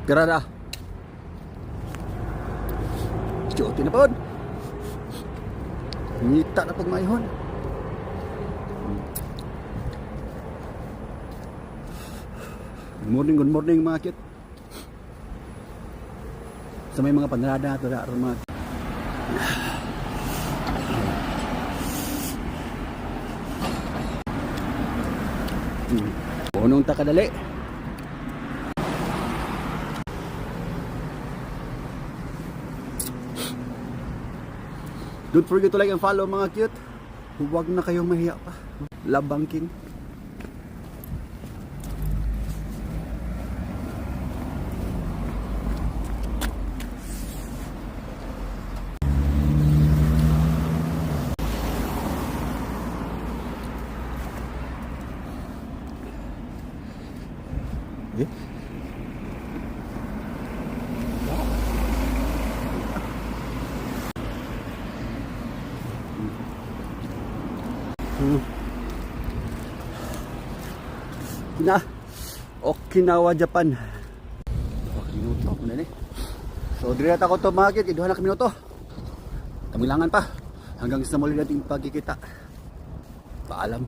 Karada. Jote na pod. Ngita na pag maihon. Good morning mga kit. Sa may mga panrada ato na mga punong takadali. Don't forget to like and follow mga cute. Huwag na kayong mahiya pa. Labang King. Eh? Okinawa, Japan. Minuto muna ni. So dire ta ko to mga kid, iduha na ka minuto. Tamilangan pa hanggang sa muli nating pagkikita. Paalam.